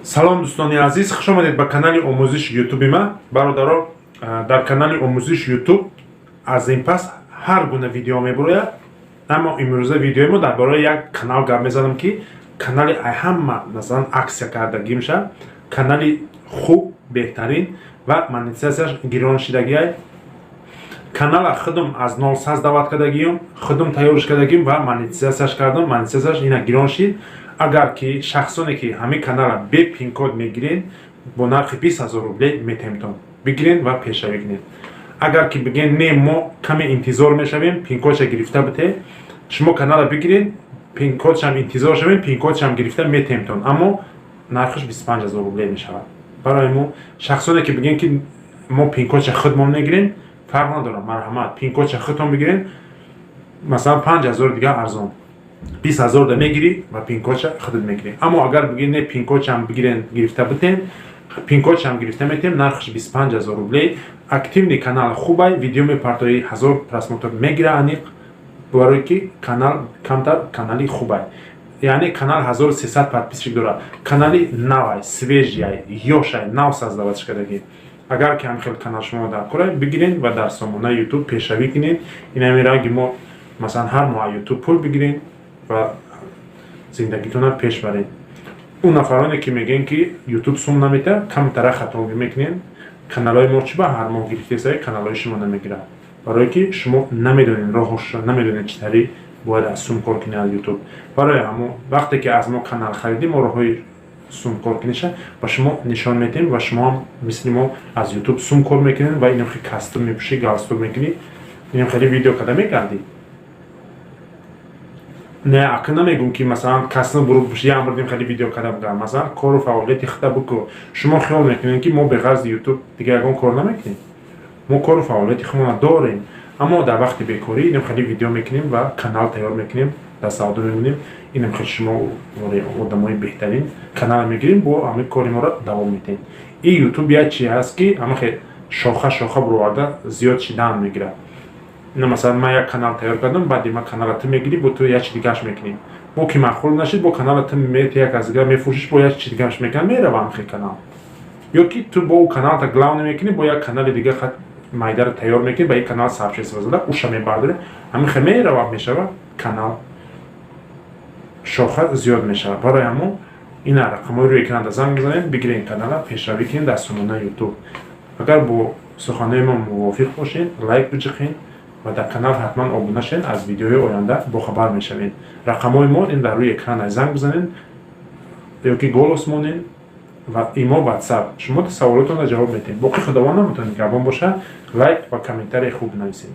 Салом, дӯстони азиз, хуш омадед ба канали омӯзиши Ютуби ман. Бародаро, дар канали омӯзиши Ютуб аз ин пас ҳар гуна видео мебурояд, аммо имрӯза видеои мо дар бораи як канал гап мезанам, ки канали ҳама, масалан, акция кардагӣ мешавад, канали хуб, беҳтарин ва монетизатсияш гирон шидагиай. Канала худум аз нол создавать кардагиюм, худум тайёрш кардагиюм ва монетизатсияш кардам. Монетизатсияш ина гирон шид. Агар ки шахсоне ки ҳамин канала бе пинкод мегирен, бо нархи 20 000 рубле метемтон, бигирен ва пешравӣ кунед. Агар ки бигӯен: «Не, мо каме интизор мешавем, пинкодша гирифта бите», шумо канала бигирен, пинкодшам интизор шавем, пинкодшам гирифта метемтон, аммо нархаш 25 000 рубле мешавад. Барои мо шахсоне ки бигӯен ки мо пинкодша худмон мегирем, фарқ надорад, марҳамат, пинкодша худтон бигирен, масалан, 5000 дига арзон, 20 000 да мегирӣ ва пинкодша худат мегирӣ. Аммо агар бигӯед: «Не, пинкодшам бигирен, гирифта битем», пинкодшам гирифта метем, нархаш 25 000 рублей. Активный канал, хубай, видео мепартои, 1000 просмотр мегира аниқ, барое ки канал камтар канали хубай, яъне канал 1300 подписчик дорад, канали навай, свежий ай, ёшай, нав создавать кардагӣ. Агар ки ҳам хел канал шумо дар кора, бигирен ва дар сомонаи Ютуб пешравӣ кунед. Инами ранги мо, масалан, ҳар моҳ Ютуб пул бигирен ва зиндагитонро пеш баред. Он нафароне ки мегӯянд ки Ютуб сум намета, камтара хатогӣ мекунед. Каналҳои мо чӣ ба ҳар моҳ гирифтесай, каналҳои шумо намегирад? Барое ки шумо намедонед роҳошро, намедонед чӣ тари бояд аз сум кор кунед аз Ютуб. Барои ҳамо вақте ки аз мо канал харидӣ, мо роҳҳои сумкоркуниша ба шумо нишон медиҳем ва шумо ҳам мисли мо аз Ютуб сум кор мекунед ва инам хеле костюм мепӯшӣ, галстук мекунӣ, инам хеле видео када мегардӣ. Не, ака, намегӯм ки, масалан, костюм буру пӯши, як мурдим хеле видео када будам. Масалан, кору фаъолияти худа бикун. Шумо хиёл мекунед, ки мо беғарзи Ютуб дига ягон кор намекунем. Мо кору фаъолияти худмона дорем, аммо дар вақти бекорӣ инам хеле видео мекунем ва канал тайёр мекунем, дар савдо мемонем. Инам хеле шумо одамои беҳтарин канал мегирем, бо ҳамин кори моро давом медиҳем. И Ютуб як чи ҳаст, ки ҳама хел шоха шоха буроварда зиёд шидан мегирад. Ина, масалан, ман як канал тайёр кардам, баъди ман канала ту мегирӣ, бо ту як чи дигааш мекунем. Бо ки маъқул нашид, бо канала ту як аз дигар мефурӯшиш, бо як чи дигааш мекунам, меравам хел канал. Ё ки ту бо ӯ каналта главный мекунӣ, бо як канали дига хат майдаро тайёр мекунӣ, ба ин канал сообщество зада уша мебардорӣ. Ҳамин хел мерава, мешава, канал шоха зиёд мешавад. Барои ҳамон ина рақамҳои рӯи экранда занг бизанед, бигиред канала, пешравӣ кунед дар сомонаи Ютуб. Агар бо суханои мо мувофиқ бошед, лайк биҷиқед ва дар канал ҳатман обуна шавед, аз видеоҳои оянда бохабар мешавед. Рақамҳои мо ин дар рӯи экран, занг бизанед ё ки голос монед ва имо, Ватсап, шумо саволотонро ҷавоб медиҳем. Боқӣ Худованд наметавонед гапон боша, лайк ва комментарии хуб нависед.